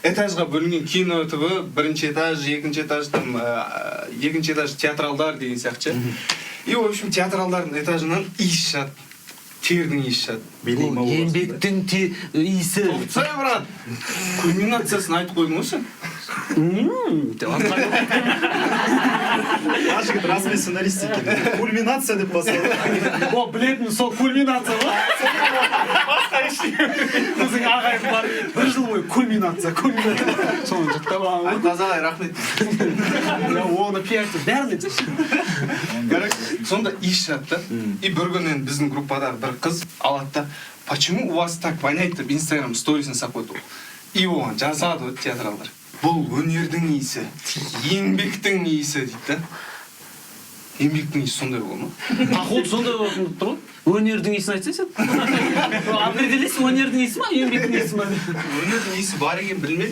Этажға бөлінген: Кино ТВ бірінші этаж, екінші этаж там, екінші этаж театралдар деген сияқты ше. И, в общем, театралдардың этажынан иіс шығады, тердің иісі шығады. Бұл еңбектің иісі. Тоқтай, брат, кульминациясын айтып қойдың ғой сен. Деп атқан. Мына жігіт расымен сценарист екен, кульминация деп бастады. О, білетін сол кульминация ғой, басқа ештеңе. Біздің ағайын бар, бір жыл бойы кульминация, кульминация, соны жаттап алған ғой. Тазалай, рахмет. Оны пиарить, бәрін айтсайшы. Короче, сонда иіс шығады да. И бір күні енді біздің группадағы бір қыз алады да, «Почему у вас так воняет?» деп Инстаграм сторисіне салып қойды ол. И оған жазады ғой театралдар: «Бұл өнердің иісі, еңбектің иісі», — дейді да. Еңбектің иісі сондай бола ма? Походу, сондай болатын болып тұр ғой. Өнердің иісін айтсай сен, определись, өнердің иісі ма, еңбектің иісі ма? Өнердің иісі бар екенін білмедім.